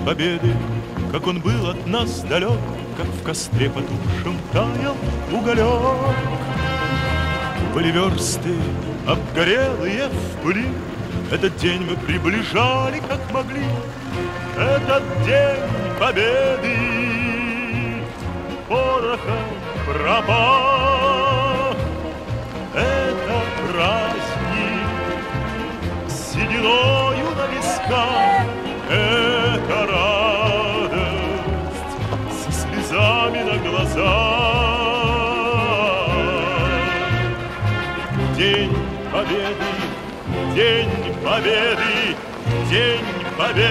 Победы, как он был от нас далек, как в костре потухшем таял уголек. Были версты, обгорелые в пыли, этот день мы приближали, как могли. Этот день Победы порохом пропах. Это праздник с сединою на висках, это радость со слезами на глазах. День Победы, День Победы, День Победы.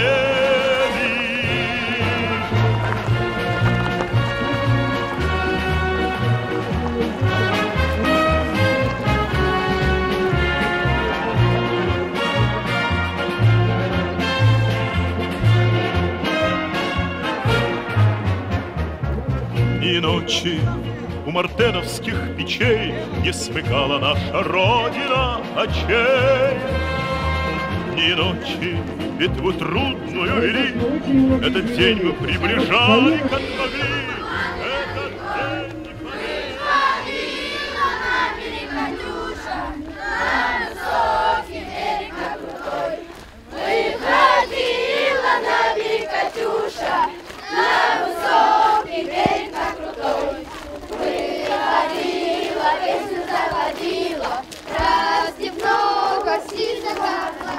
И ночи у мартеновских печей не смыкала наша Родина очей. Дни и ночи битву трудную вели, этот день мы приближали, как могли. Этот день выходила на берег Катюша, на высокий берег, на крутой. Выходила на берег Катюша, на высокий берег, на крутой. Выходила, песню заводила, раз немного сильно горла.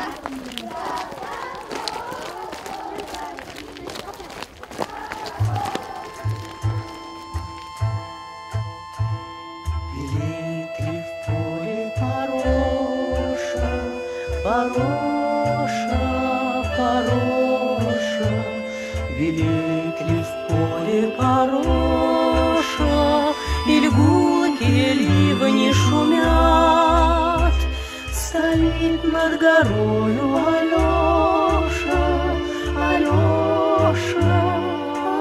Велит ли в поле хороша, хороша, хороша, велит ли в поле хороша, или гулкие ливни шумят? Стоит над горою Алеша, Алеша,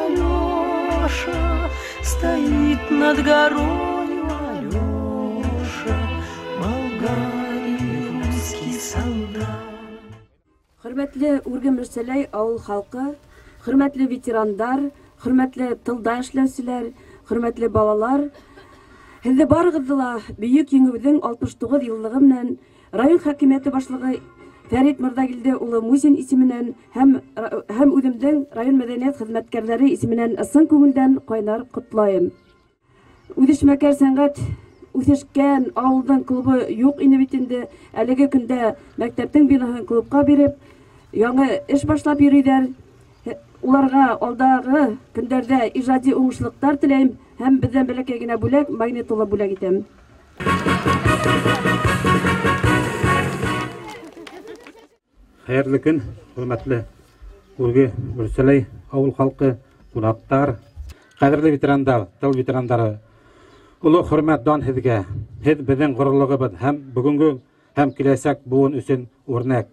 Алеша, стоит над горою Алеша, Болгарии русский солдат. Хөрмәтле Үрге Мөрсәләй ауыл халҡы, хөрмәтле ветерандар, хөрмәтле тылда эшләүселәр, хөрмәтле балалар, һеҙҙе барығыҙҙы ла Бөйөк Еңеүҙең 69 йыллығы менән район хакимиәте башлығы Фәрит Мырҙагилде улы Мусин исеменән һәм үҙемдең район мәҙәниәт хеҙмәткәрҙәре исеменән ысын күңелдән ҡайнар ҡотлайым. Үҙешмәкәр сәнғәт үҫешкән ауылдың клубы юҡ ине бит инде. Әлеге көндә мәктәптең бинаһын клубҡа биреп, яңы эш башлап йөрөйҙәр. Уларға алдағы көндәрҙә ижади уңышлыҡтар теләйем һәм беҙҙән бәләкәй генә бүләк, магнитола бүләк итәм. Хәйерле көн, хөрмәтле Үрге Мөрсәләй ауыл халҡы, ҡунаҡтар, ҡәҙерле ветерандар, тыл ветерандары. Оло хөрмәт дан һеҙгә. Һеҙ беҙҙең ғорурлығыбыҙ һәм бөгөнгө һәм киләсәк быуын өсөн үрнәк.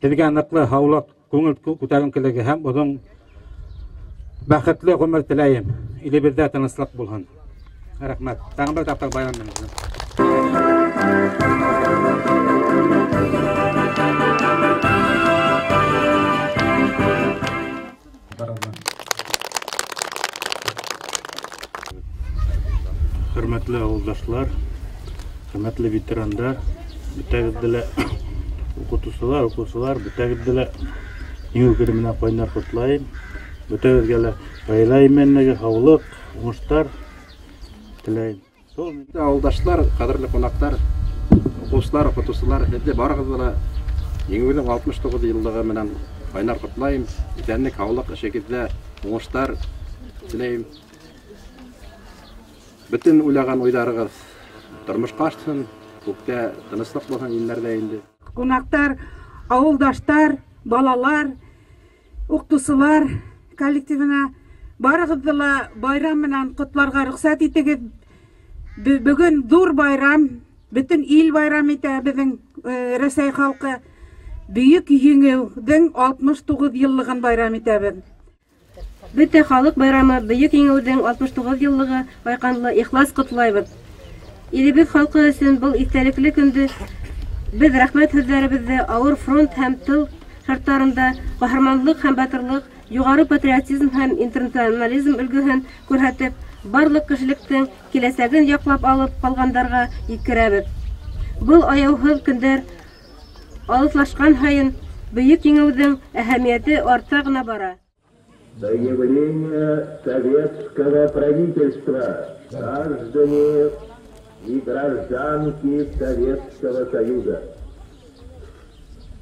Һеҙгә ныҡлы һаулыҡ, күңел күтәренкелеге һәм оҙон бәхетле ғүмер теләйем. Илебеҙҙә тыныслыҡ булһын. Рәхмәт. Тағы бер тапҡыр байрам менән. Хөрмәтле ауылдашлар, хөрмәтле ветерандар, бөтәгеҙҙе лә уҡытыусылар, уҡыусылар, бөтәгеҙҙе лә Еңеү көнө менән ҡайнар ҡотлайым. Бөтәгеҙгә лә ғаилә именлеге, һаулыҡ, уңыштар теләйем. Ауылдашлар, ҡәҙерле ҡунаҡтар, уҡыусылар, уҡытыусылар, һеҙҙе барығыҙҙы ла Еңеүҙең 69 йыллығы менән ҡайнар ҡотлайым. Иҫәнлек, һаулыҡ, эшегеҙҙә уңыштар теләйем. Бөтөн уйлаған уйҙарығыҙ тормошҡа ашһын, күктә тыныслыҡ булһын илләрҙә инде. Ҡунаҡтар, ауылдаштар, балалар, уҡытыусылар коллективына барығыҙҙы ла байрам менән ҡотларға рөхсәт итегеҙ. Бөгөн ҙур байрам, бөтөн ил байрам итә беҙҙең Рәсәй халҡы. Бөйөк Еңеүҙең 69 йыллығын байрам итәбеҙ. Бөтә халыҡ байрамы Бөйөк Еңеүҙең 69 йыллығы байҡанлы ихлас ҡотлайбыҙ. Илебеҙ халҡы өсөн был иҫтәлекле көндө беҙ рәхмәт һүҙҙәребеҙҙе ауыр фронт һәм тыл шарттарында ҡаһарманлыҡ һәм батырлыҡ юғары патриотизм һәм интернационализм өлгөһөн күрһәтеп, барлыҡ кешелектең киләсәген яҡлап алып ҡалғандарға еткерәбеҙ. Был аяуһыҙ көндәр алыҫлашҡан һайын Бөйөк Еңеүҙең әһәмиәте арта ғына бара. Заявление советского правительства, граждане и гражданки Советского Союза.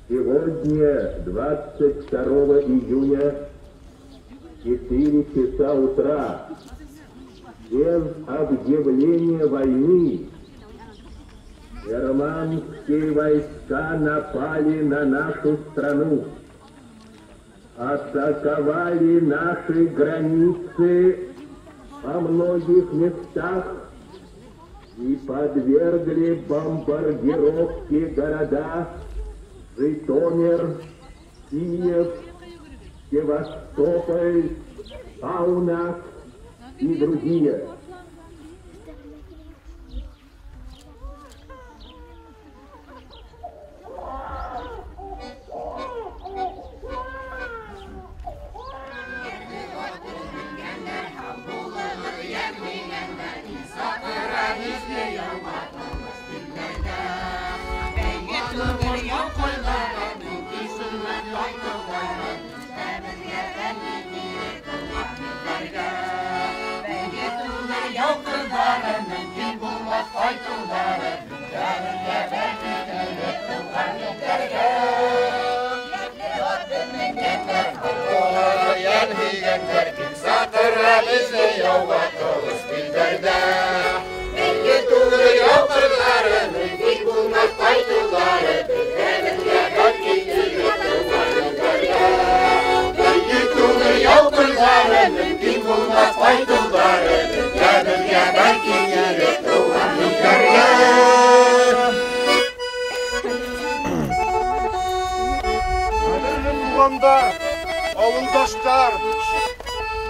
Сегодня, 22 июня, 4 часа утра, без объявления войны, германские войска напали на нашу страну, атаковали наши границы во многих местах и подвергли бомбардировке города Житомир, Киев, Севастополь, Каунас и другие. Ауылдаштар,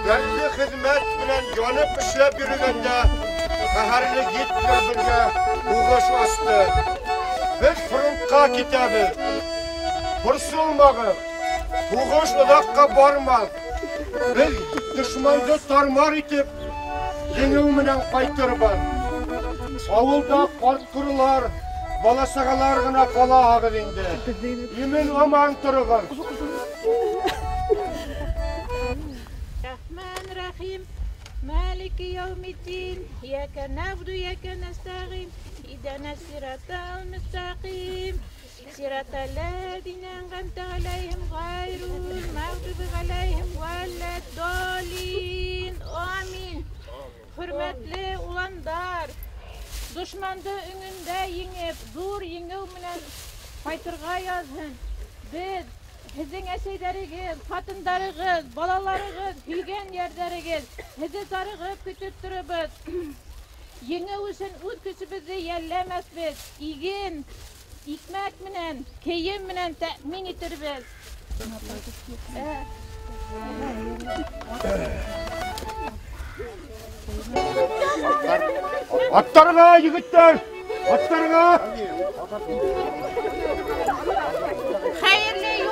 дәртле хеҙмәт менән янып эшләп йөрөгәндә ҡәһәрле Гитлер беҙгә һуғыш асты. Беҙ фронтҡа китәбеҙ. Борсолмағыҙ, һуғыш оҙаҡҡа бармаҫ. Беҙ дошманды тармар итеп, еңеү менән ҡайтырбыҙ. Ауылда ҡарт-ҡоролар, бала-сағалар ғына ҡалаһығыҙ инде. Имен аман тороғоҙ. مالك يوم الدين إياك نعبد وإياك نستعين اهدنا الصراط المستقيم صراط الذين أنعمت عليهم غير المغضوب عليهم ولا الضالين آمين. Hörmətli ulanдар, дошманды өңөндә еңеп, ҙур еңеү менән ҡайтырға яҙһын. Беҙ һеҙҙең әсәйҙәрегеҙ, ҡатындарығыҙ, балаларығыҙ, һөйгән йәрҙәрегеҙ, һеҙҙе зарығып көтөп торабыҙ. Еңеү өсөн үҙ көсөбөҙҙө йәлләмәҫбеҙ. Иген, икмәк менән, кейем менән тәьмин итербеҙ. Аттарға, егеттәр! Аттарға! Хәйерле юл!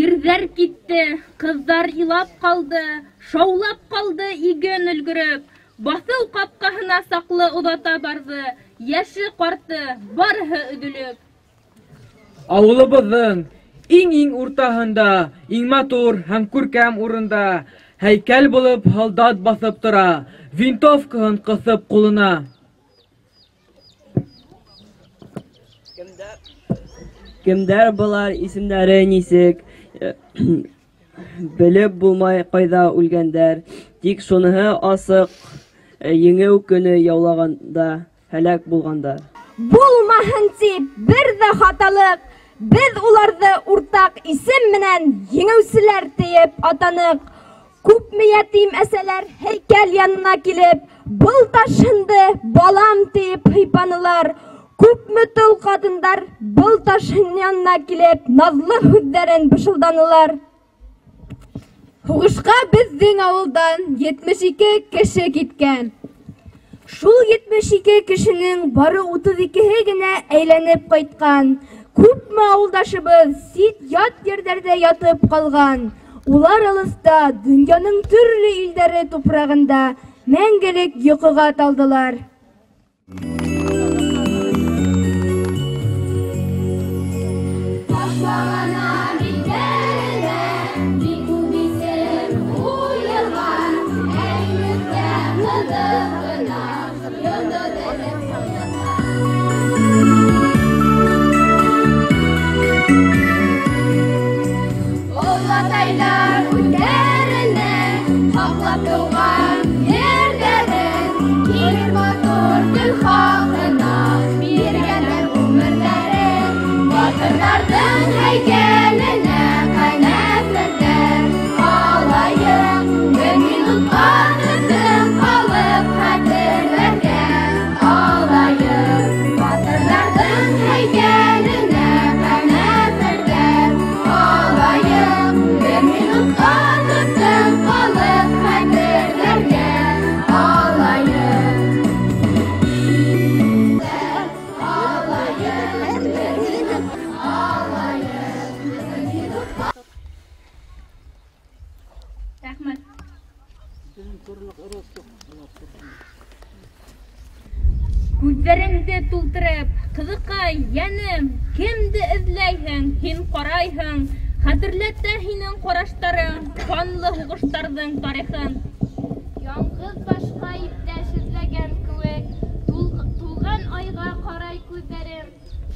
Ирҙәр китте, ҡыҙҙар илап ҡалды, шаулап ҡалды иген өлгөрөп, баҫыу ҡапҡаһына саҡлы оҙата барҙы. Йәше ҡарты, барыһы өҙөлөп. Ауылыбыҙҙың иң-иң уртаһында, иң матур һәм күркәм урында һәйкәл булып һалдат баҫып тора, винтовкаһын ҡыҫып ҡулына. Кемдәр былар, исемдәре нисек, белеп булмай ҡайҙа үлгәндәр. Тик шуныһы асыҡ, еңеү көнө яулағанда һәләк булғандар. Булмаһын тип бер ҙә хаталыҡ, беҙ уларҙы уртаҡ исем менән еңеүселәр тиеп атаныҡ. Күпме ятим әсәләр һәйкәл янына килеп, был ташынды балам тиеп һыйпанылар. Күпме тол ҡатындар был ташын янына килеп, наҙлы һүҙҙәрен бышылданылар. Һуғышҡа беҙҙең ауылдан 72 кеше киткән. Шул 72 кешенең бары 32-һе генә әйләнеп ҡайтҡан. Күпме ауылдашыбыҙ сит ят ерҙәрҙә ятып ҡалған. Улар алыҫта, донъяның төрлө илдәре тупрағында мәңгелек йоҡоға талдылар. Күҙҙәреңде тултырып, ҡыҙыҡай, йәнем, кемде эҙләйһең, һин ҡарайһың, хәтерләтә һинең ҡараштарың, ҡанлы һуғыштарҙың тарихын. Яңғыҙ башҡа иптәш эҙләгән кеүек, тулған айға ҡарай күҙҙәрем,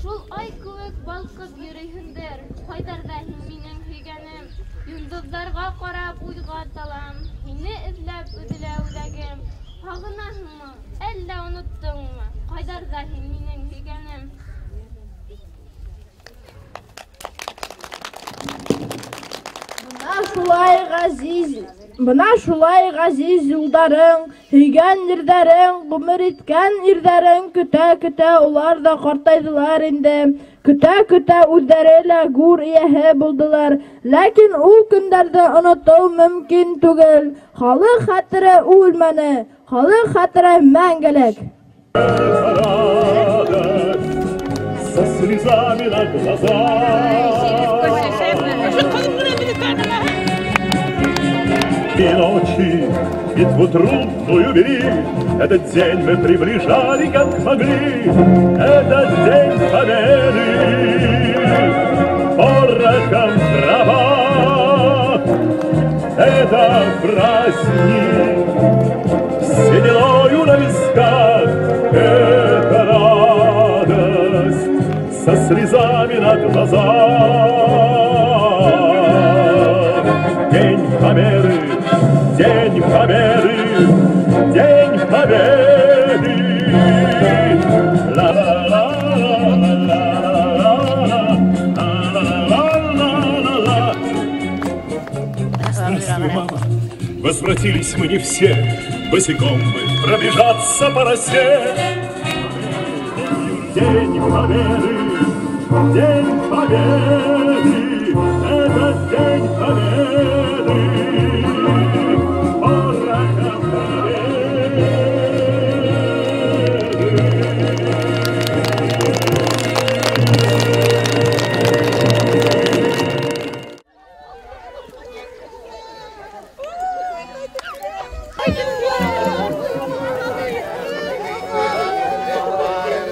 шул ай кеүек балҡып йөрөйһөңдөр, ҡайҙарҙа һин минең һөйгәнем, йондоҙҙарға ҡарап уйға талам, һине эҙләп өҙөлә үҙәгем. Һағынаһыңмы, әллә оноттоңмо, ҡайҙарҙа һин минең һөйгәнем? Бына шулай ғәзиз юлдарың, һөйгән ерҙәрең, ғүмер иткән ирҙәрең көтә-көтә улар ҙа ҡартайҙылар инде. Көтә-көтә үҙҙәре лә гүр эйәһе булдылар. Ләкин ул көндәрҙе онотоу мөмкин түгел. Халыҡ хәтере үлмәне, халыҡ хәтере мәңгелек. Со слезами на глазах и ночи битву трудную вели. Этот день мы приближали, как могли. Этот день победы порохом трава. Это праздник с сединою на висках. Это радость со слезами на глазах. День победы, День Победы, День Победы. Ла-ла-ла-ла-ла-ла-ла-ла-ла-ла. Здравствуй, мама. Возвратились мы не все, босиком бы пробежаться по росе. День Победы, День Победы, это День Победы. Thank you.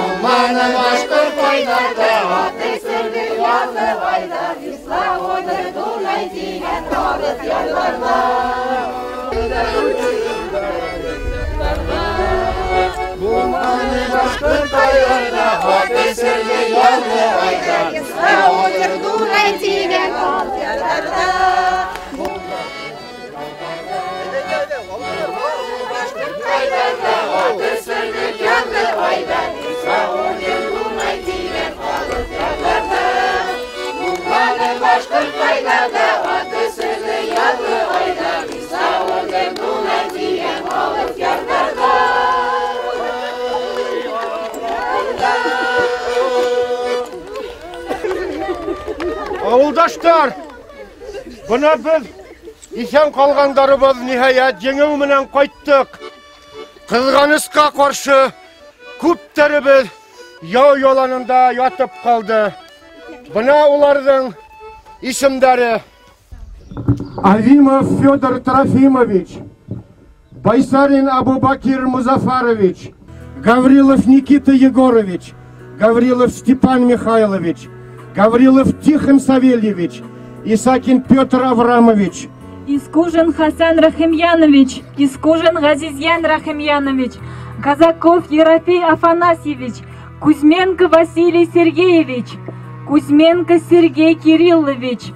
Булманы башҡорт айҙарҙа, аты сөрҙө яҙлы айҙа, Висла Одер Дунай тигән алыҫ ярларҙа. Булманы башҡорт айҙарҙа, аты сөрҙө яҙлы айҙа, Висла Одер Дунай тигән алыҫ ярларҙа. Башҡорт айҙарҙа, аты сөрҙө яҙлы айҙа, Висла Одер Дунай тигән алыҫ ярларҙа. Булманы башҡорт айҙарҙа, аты сөрҙө яҙлы айҙа, Висла Одер Дунай тигән алыҫ ярларҙа. Ауылдаштар, бына беҙ иҫән ҡалғандарыбыҙ ниһайәт еңеү менән ҡайттыҡ. Ҡыҙғанысҡа ҡаршы күптәребеҙ яу яланында ятып ҡалды. Бына уларҙың исемдәре: Авимов Федор Трофимович, Байсарин Абубакир Музафарович, Гаврилов Никита Егорович, Гаврилов Степан Михайлович, Гаврилов Тихон Савельевич, Исакин Петр Аврамович, Искужин Хасан Рахимьянович, Искужин Газизьян Рахимьянович, Казаков Ерофей Афанасьевич, Кузьменко Василий Сергеевич, Кузьменко Сергей Кириллович,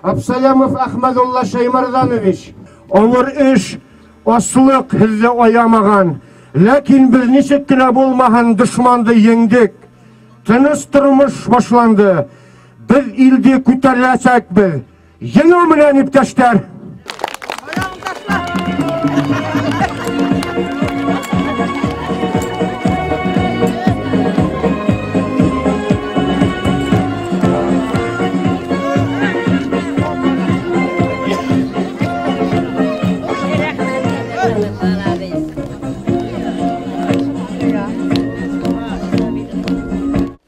Абсалямов Ахмадулла Шаймарданович. Ауыр эш, аслыҡ һеҙҙе аямаған, ләкин беҙ нисек кенә булмаһын дошманды еңдек. Тыныс тормош башланды. Беҙ илде күтәрәсәкбеҙ. Еңеү менән, иптәштәр!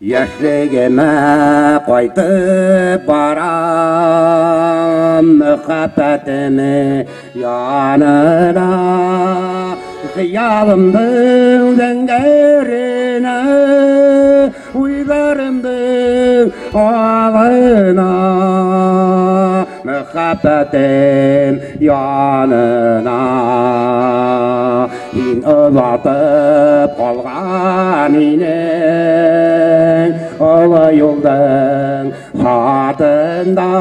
Йәшлегемә ҡайтып барам, мөхәббәтеме янына, хыялымдың зәңгәренә, уйҙарымдың ағына, мөхәббәтем янына. Һин оҙатып ҡалған инең оло юлдың хатында,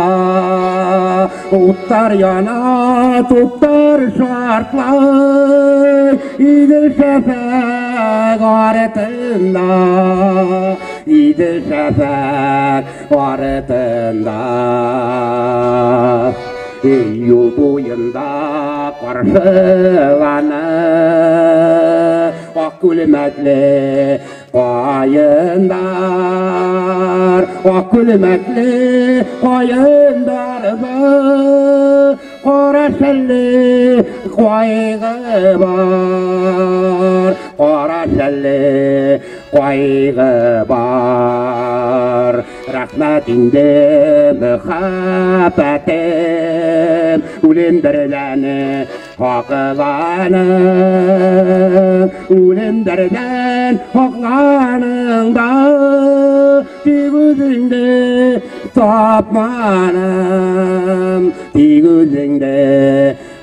уттар яна, туптар шартлай, Иҙел шәфәҡ артында, Иҙел шәфәҡ артында. Юл буйында ҡаршыланы аҡ күлмәкле ҡайындар, аҡ күлмәкле ҡайындарҙа ҡара шәлле ҡайғы бар, ҡара шәлле ҡайғы бар. Рәхмәт инде мөхәббәтем, үлемдәрҙән һаҡланың, үлемдәрҙән һаҡланың да, тик үҙеңде тапманым, тик үҙеңде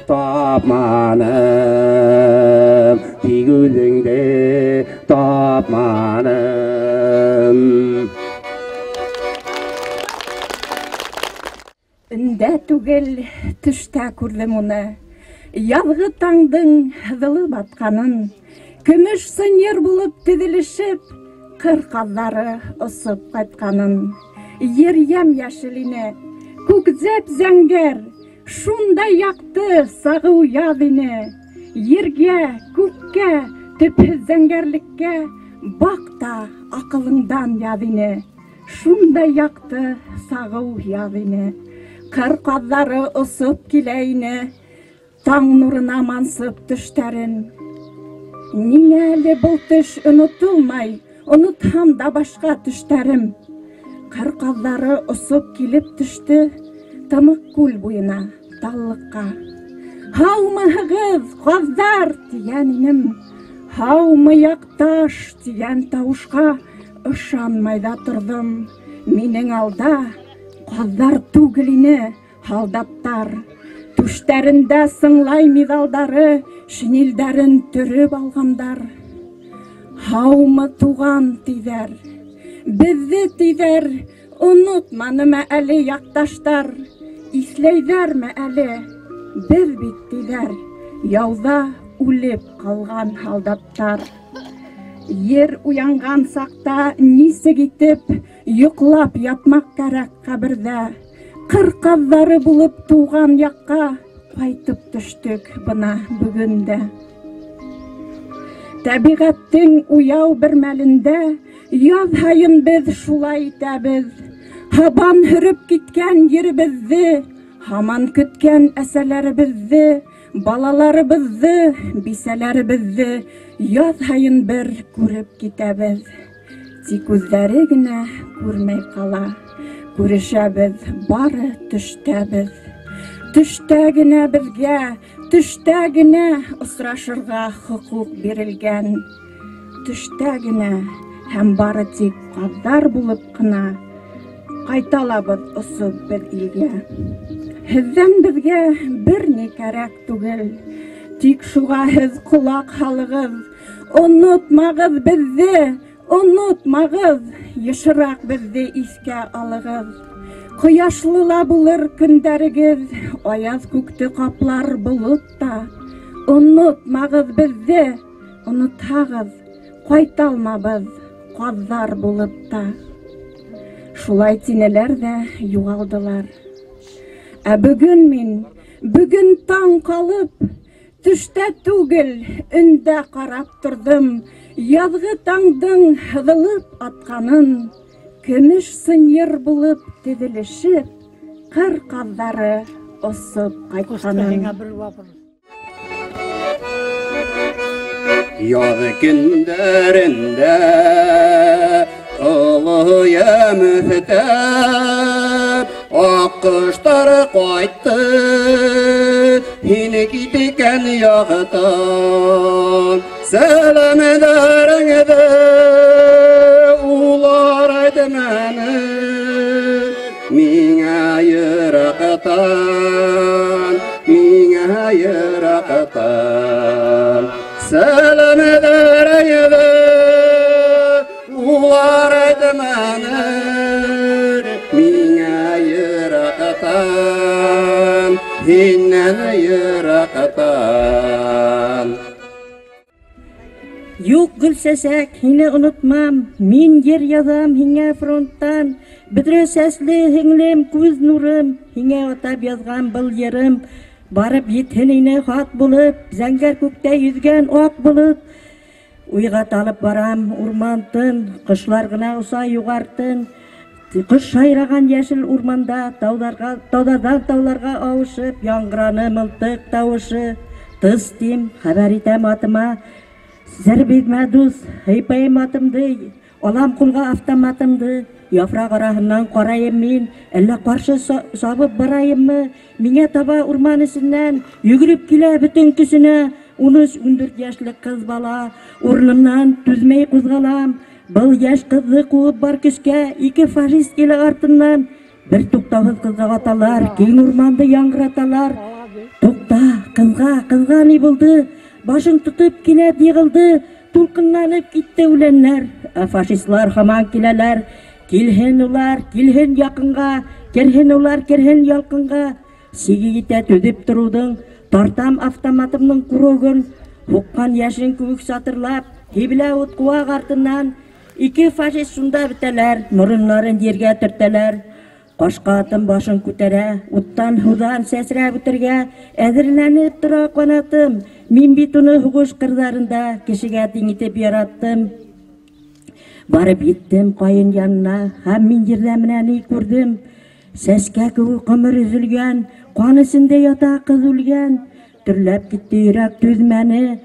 тапманым, тик үҙеңде тапманым. Өндә түгел, төштә күрҙем уны. Яҙғы таңдың һыҙылып атҡанын, көмөш сынйыр булып теҙелешеп, ҡыр ҡаҙҙары осоп ҡайтҡанын. Ер йәм-йәшел ине, күк зәп-зәңгәр, шундай яҡты сағыу яҙ ине. Ергә, күккә, төпһөҙ зәңгәрлеккә баҡ та аҡылыңдан яҙ ине. Шундай яҡты сағыу яҙ ине. Ҡыр ҡаҙҙары осоп килә ине, таң нурына мансып төштәрен. Ниңә әле был төш онотолмай, онотһам да башҡа төштәрем. Ҡыр ҡаҙҙары осоп килеп төштө тымыҡ күл буйына, таллыҡҡа. Һаумыһығыҙ, ҡаҙҙар, тигән инем. Һаумы, яҡташ тигән тауышҡа ышанмай ҙа торҙом. Минең алда ҡаҙҙар түгел ине, һалдаттар. Түштәрендә сыңлай миҙалдары, шинелдәрен төрөп алғандар. Һаумы, туған, тиҙәр. Беҙҙе, тиҙәр, онотманымы әле яҡташтар? Иҫләйҙәрме әле? Беҙ бит, тиҙәр, яуҙа үлеп ҡалған һалдаттар. Ер уянған саҡта нисек итеп йоҡлап ятмаҡ кәрәк ҡәберҙә. Ҡыр ҡаҙҙары булып тыуған яҡҡа ҡайтып төштөк бына бөгөн дә. Тәбиғәттең уяу бер мәлендә яҙ һайын беҙ шулай итәбеҙ. Һабан һөрөп киткән еребеҙҙе, һаман көткән әсәләребеҙҙе, балаларыбыҙҙы, бисәләребеҙҙе яҙ һайын бер күреп китәбеҙ. Тик үҙҙәре генә күрмәй ҡала. Күрешәбеҙ, бары төштәбеҙ. Төштә генә беҙгә, төштә генә осрашырға хоҡуҡ бирелгән. Төштә генә һәм бары тик ҡаҙҙар булып ҡына ҡайталабыҙ осоп беҙ илгә. Һеҙҙән беҙгә бер ни кәрәк түгел, тик шуға һеҙ ҡолаҡ һалығыҙ. Онотмағыҙ беҙҙе, онотмағыҙ, йышыраҡ беҙҙе иҫкә алығыҙ. Ҡояшлы ла булыр көндәрегеҙ, аяҙ күкте ҡаплар болот та. Онотмағыҙ беҙҙе, онотһағыҙ, ҡайталмабыҙ ҡаҙҙар булып та. Шулай тинеләр ҙә юғалдылар. Ә бөгөн мин, бөгөн таң ҡалып, төштә түгел, өндә ҡарап торҙом. Яҙғы таңдың һыҙылып атҡанын, көмөш сынйыр булып теҙелешеп, ҡыр ҡаҙҙары осоп ҡайтҡанын. Яҙ көндәрендә оло йәм өҫтәп, аҡ ҡоштар ҡайтты, һине киткән яҡтан. Сәләмдәреңде улар әйтмәне, миңә йыраҡтан, миңә йыраҡтан. Сәләмдәреңде улар әйтмәне, миңә йыраҡтан, һинән йыраҡтан. Юҡ, Гөлсәсәк, һине онотмам, мин ер яҙам һиңә фронттан. Бөҙрә сәсле һеңлем, күҙ нурым, һиңә атап яҙған был йырым. Барып етһен ине хат булып, зәңгәр күктә йөҙгән аҡ болот. Уйға талып барам урман тын, ҡошлар ғына оса юғартын. Ҡош һайраған йәшел урманда, тауҙарҙан тауларға ауышып, яңғыраны мылтыҡ тауышы. Тыс тим, хәбәр итәм атыма, сер бирмә дуҫ, һыйпайым атымды, алам ҡулға автоматымды. Яфраҡ араһынан ҡарайым мин, әллә ҡаршы сабып барайыммы? Миңә таба урман эсенән йүгереп килә бөтөн көсөнә 13-14 йәшлек ҡыҙ бала. Урынымдан түҙмәй ҡуҙғалам. Был йәш ҡыҙҙы ҡыуып бар көскә, ике фашист килә артынан. Бер туҡтауһыҙ ҡыҙға аталар, киң урманды яңғыраталар. Туҡта, ҡыҙға, ҡыҙға ни булды? Башын тотоп кинәт йығылды, тулҡынланып китте үләннәр. Ә фашистлар һаман киләләр. Килһен улар, килһен яҡынға, керһен улар, керһен ялҡынға. Сиге етә түҙеп тороуҙың, тартам автоматымдың курогын. Һуҡҡан йәшен кеүек сатырлап, һибелә ут ҡыуаҡ артынан. Ике фашист шунда бөтәләр, мороннарын ергә төртәләр. Ҡашҡа атым башын күтәрә, уттан һыуҙан сәсрәп үтергә әҙерләнеп тора ҡанатым. Мин бит уны һуғыш ҡырҙарында кешегә тиң итеп яраттым. Барып еттем ҡайын янына, һәм мин ерҙә менән ни күрҙем. Сәскә кеүек ғүмер өҙөлгән, ҡан эсендә ята ҡыҙ үлгән. Төрләп китте йөрәк түҙмәне,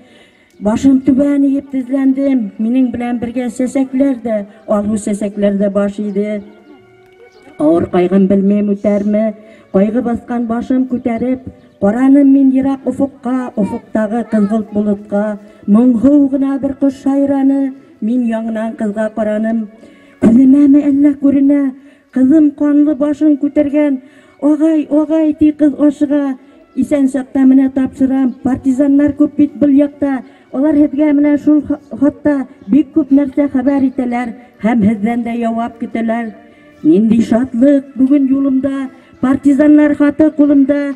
башым түбән эйеп теҙләндем. Минең белән бергә сәсәкләр ҙә, алһыу сәсәкләр ҙә баш иде. Ауыр ҡайғым белмәйем үтәрме, ҡайғы баҫҡан башым күтәреп, ҡараным мин йыраҡ офоҡҡа, офоҡтағы ҡыҙғылт болотҡа, моңһоу ғына бер ҡош һайраны, мин яңынан ҡыҙға ҡараным. Күҙемәме әллә күренә, ҡыҙым ҡанлы башын күтәргән, ағай, ағай, ти ҡыҙ ашыға, иҫән саҡта менә тапшырам, партизандар күп бит был яҡта, улар һеҙгә менә шул хатта бик күп нәрсә хәбәр итәләр һәм һеҙҙән дә яуап көтәләр. Ниндәй шатлыҡ бөгөн юлымда, партизандар хаты ҡулымда,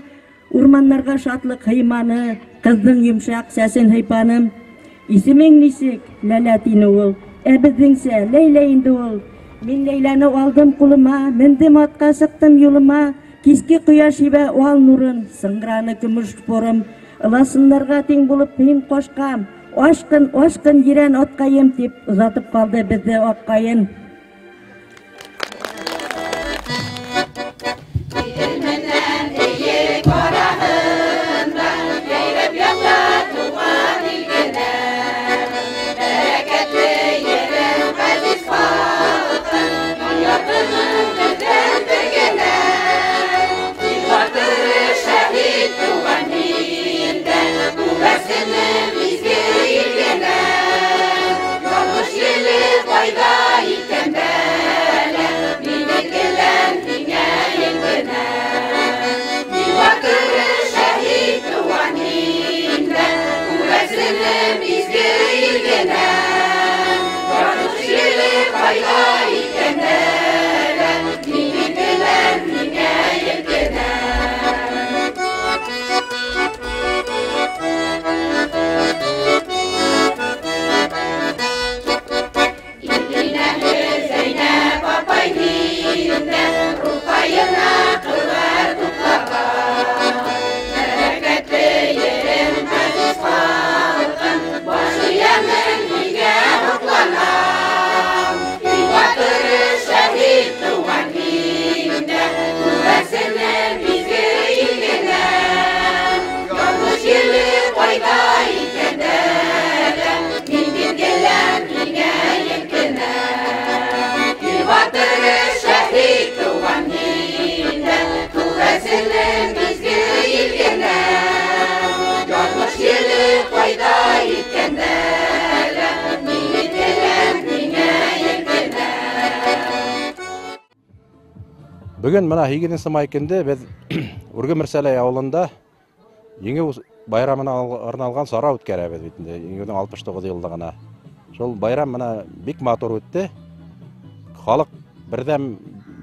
урмандарға шатлыҡ һыйманы, ҡыҙҙың йомшаҡ сәсен һыйпаным. Исемең нисек? Ләлә тине ул. Ә беҙҙеңсә Ләйлә инде ул. Мин Ләйләне алдым ҡулыма, мендем атҡа, сыҡтым юлыма. Киске ҡояш һибә ал нурын, сыңғыраны көмөш порым. Ыласындарға тиң булып һин ҡашҡам, ашҡын, ашҡын ерән атҡайым, тип оҙатып ҡалды беҙҙе аҡҡайын. Бөгөн мына 8 май көндө беҙ Үрге Мөрсәләй ауылында Еңеү байрамына арналған сара үткәрәбеҙ бит инде, Еңеүҙең 69 йыллығына. Шул байрам мына бик матур үтте. Халыҡ берҙәм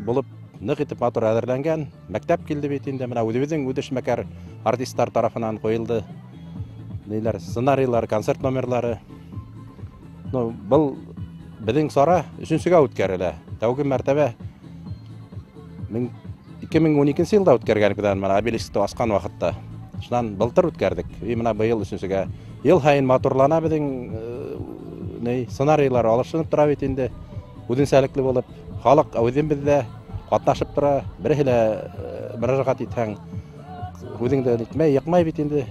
булып ныҡ итеп матур әҙерләнгән. Мәктәп килде бит инде, мына үҙебеҙҙең үҙешмәкәр артисттар тарафынан ҡуйылды. Ниләр, сценарийлар, концерт номерлары. Ну, был беҙҙең сара өсөнсөгә үткәрелә. Тәүге мәртәбә 2012 йылда үткәргән беҙ мына обелискты асҡан ваҡытта. Шунан былтыр үткәрҙек. И мына быйыл өсөнсөгә. Йыл һайын матурлана беҙҙең ни сценарийлар алышынып тора бит инде. Үҙенсәлекле булып, халыҡ үҙен беҙҙә ҡатнашып тора. Береһе лә мөрәжәғәт итһәң, үҙеңде нитмәй, йыҡмай бит инде.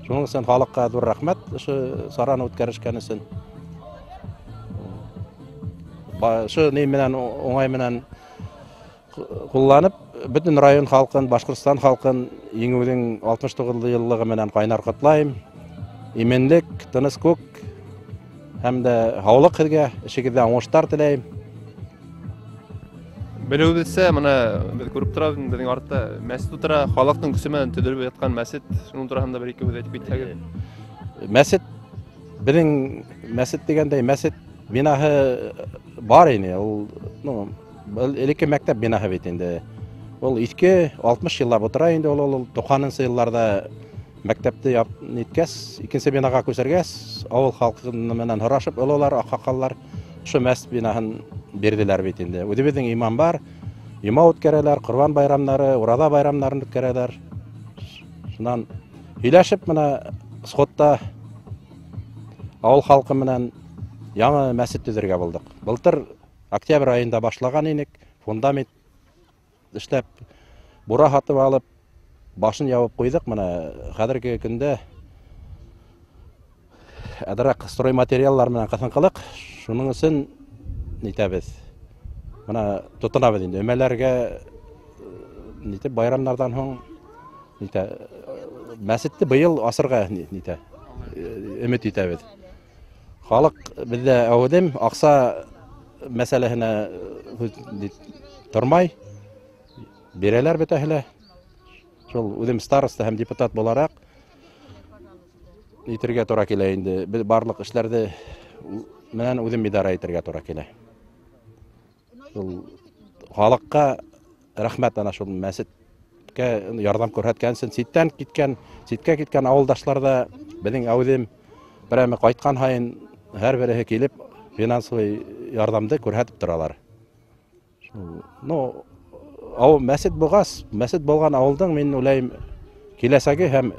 Шуның өсөн халыҡҡа ҙур рәхмәт ошо сараны үткәрешкән өсөн. Ошо ни менән уңай менән ҡулланып, бөтөн район халҡын, Башҡортостан халҡын Еңеүҙең 69 йыллығы менән ҡайнар ҡотлайым. Именлек, тыныс күк һәм дә һаулыҡ һеҙгә, эшегеҙҙә уңыштар теләйем. Белеүебеҙсә, мына беҙ күреп торабыҙ, беҙҙең артта мәсет ултыра, халыҡтың көсө менән төҙөлөп ятҡан мәсет. Шуның тураһында бер ике һүҙ әйтеп китһәгеҙ. Мәсет, беҙҙең мәсет тигәндәй, мәсет бинаһы бар ине. Ул, ну, элекке мәктәп бинаһы бит инде. Ул иҫке 60 йыллап ултыра инде, ул 90-нсы йылларҙа мәктәпте ниткәс, икенсе бинаға күсергәс, ауыл халҡы менән һорашып, ололар, аҡһаҡаллар ошо мәсет бинаһын бирҙеләр бит инде. Үҙебеҙҙең имам бар, йома үткәрәләр, ҡорбан байрамнары, ураҙа байрамнарын үткәрәләр. Шунан һөйләшеп мына сходта ауыл халҡы менән яңы мәсет төҙөргә булдыҡ. Былтыр октябрь айында башлаған инек, фундамент эшләп, бура һатып алып, башын ябып ҡуйҙыҡ. Мына хәҙерге көндә әҙерәк стройматериаллар менән ҡыҫынҡылыҡ, шуның өсөн нитәбеҙ. Бына тотонабыҙ инде өмәләргә, нитә байрамдарҙан һуң нитә мәсетте быйыл асырға нитә өмөт итәбеҙ. Халыҡ беҙҙә әүҙем, аҡса мәсьәләһенә тормай, бирәләр бөтәһе лә. Шул үҙем староста һәм депутат булараҡ итергә тура килә инде. Беҙ барлыҡ эшләрҙе менән үҙем идара итергә тура килә. Шул халыҡҡа рәхмәт, ана шул мәсеткә ярҙам күрһәткән өсөн. Ситтән киткән, ситкә киткән ауылдашлар ҙа беҙҙең әүҙем берәме ҡайтҡан һайын һәр береһе килеп финансовый ярҙамды күрһәтеп торалар. Ну, мәсет булғас, мәсет булған ауылдың, мин уйлайым, киләсәге һәм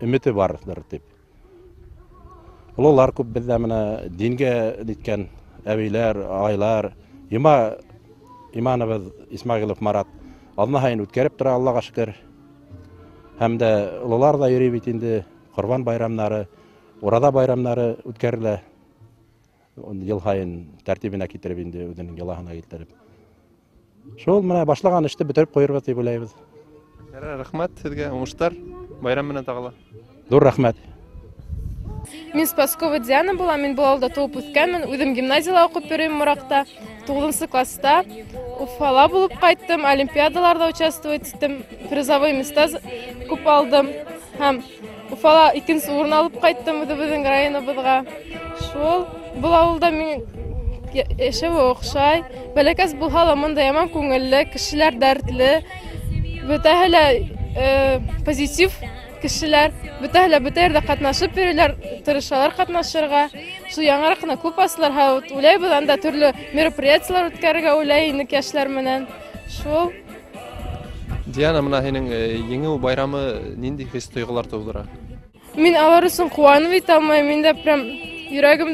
өмөтө барҙыр тип. Ололар күп беҙҙә, менә дингә ниткән әбейләр, ағайлар, йома иманыбыҙ Исмәғилов Марат аҙна һайын үткәреп тора, Аллаға шөкөр. Һәм дә ололар ҙа йөрөй бит инде, ҡорбан байрамнары, ураҙа байрамнары үткәрелә. Йыл һайын тәртибенә килтереп инде, үҙенең йолаһына килтереп. Шул менә башлаған эште бөтөрөп ҡуйырбыҙ тип уйлайбыҙ. Рәхмәт һеҙгә, уңыштар, байрам менән тағы ла. Ҙур рәхмәт. Мин Спаскова Диана булам, мин был ауылда тыуып үҫкәнмен, үҙем гимназияла уҡып йөрөйөм Мораҡта, 9 класста Уфала булып ҡайттым, олимпиадаларҙа участвовать иттем, призовой места күп алдым һәм Уфала 2-нсе урын алып ҡайттым үҙебеҙҙең районыбыҙға. Шул был ауылда мин йәшәүе оҡшай, бәләкәс булһа ла бында яман күңелле, кешеләр дәртле, бөтәһе лә позитив кешеләр, бөтәһе лә бөтә ерҙә ҡатнашып йөрөйләр, тырышалар ҡатнашырға. Шул яңыраҡ ҡына клуб асылар, уйлайбыҙ анда төрлө мероприятиелар үткәрергә уйлай инек йәштәр менән. Шул. Диана, бына һинең еңеү байрамы ниндәй хис-тойғолар тыуҙыра? Мин алар өсөн ҡыуанып итә алмайым, мин дә прям йөрәгем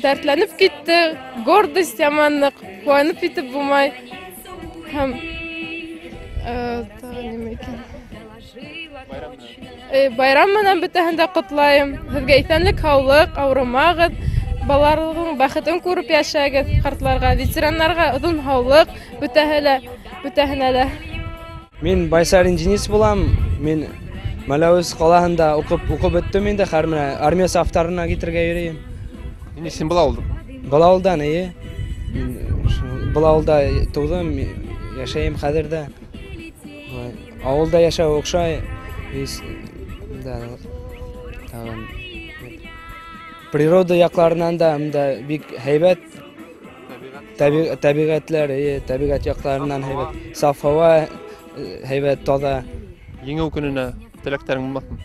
дәртләнеп китте, гордость яман ныҡ, ҡыуанып итеп булмай. Һәм тағы нимә икән? Байрам менән бөтәһен дә ҡотлайым. Һеҙгә иҫәнлек, һаулыҡ, ауырымағыҙ, балаларығыҙҙың бәхетен күреп йәшәгеҙ, ҡартларға, ветераннарға оҙон һаулыҡ, бөтәһенә лә. Мин Байсарин Денис булам. Мин Мәләүез ҡалаһында уҡып бөттөм инде, хәҙер менә армия сафтарына китергә йөрөйөм. Инде һин был ауылдан? Был ауылдан, эйе. Был ауылда тыуҙым, йәшәйем хәҙер ҙә. Ауылда йәшәү оҡшай. Природа яҡларынан да бында бик һәйбәт. Тәбиғәтләр, тәбиғәт яҡларынан һәйбәт. Саф һауа, һәйбәт, таҙа. Еңеү көнөнә теләктәрең булмаҫмы?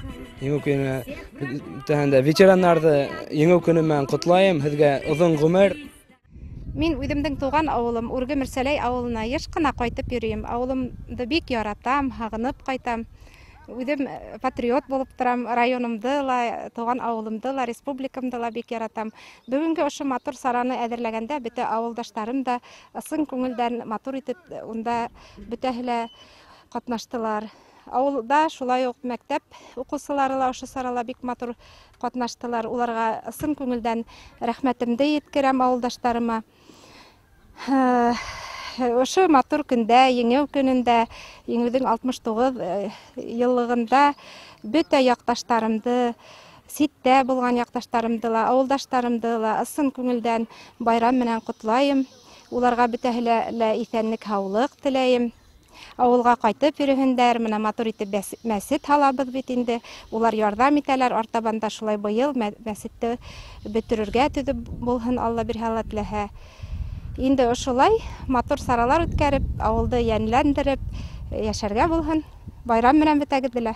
Еңеү көнөнә бөтәһен дә ветерандарҙы еңеү көнө менән ҡотлайым. Һеҙгә оҙон ғүмер. Мин үҙемдең тыуған ауылым Үрге Мөрсәләй ауылына йыш ҡына ҡайтып йөрөйөм. Ауылымды бик яратам, һағынып ҡайтам. Үҙем патриот булып торам, районымды ла, тыуған ауылымды ла, республикамды ла бик яратам. Бөгөнгө ошо матур сараны әҙерләгәндә бөтә ауылдаштарым да ысын күңелдән матур итеп унда бөтәһе лә ҡатнаштылар. Ауылда шулай уҡ мәктәп уҡыусылары ла ошо сарала бик матур ҡатнаштылар. Уларға ысын күңелдән рәхмәтемде еткерәм ауылдаштарыма. Ошо матур көндә, еңеү көнөндә, еңеүҙең 69 йыллығында бөтә яҡташтарымды, ситтә булған яҡташтарымды ла, ауылдаштарымды ла ысын күңелдән байрам менән ҡотлайым. Уларға бөтәһе лә иҫәнлек, һаулыҡ теләйем. Ауылға ҡайтып йөрөһөндәр, мына матур итеп мәсет һалабыҙ бит инде. Улар ярҙам итәләр, артабан да шулай быйыл мәсетте бөтөрөргә төҙөп булһын, Алла бирһә, Алла теләһә. Инде ошолай матур саралар үткәреп, ауылды йәнләндереп йәшәргә булһын. Байрам менән бөтәгеҙҙе лә.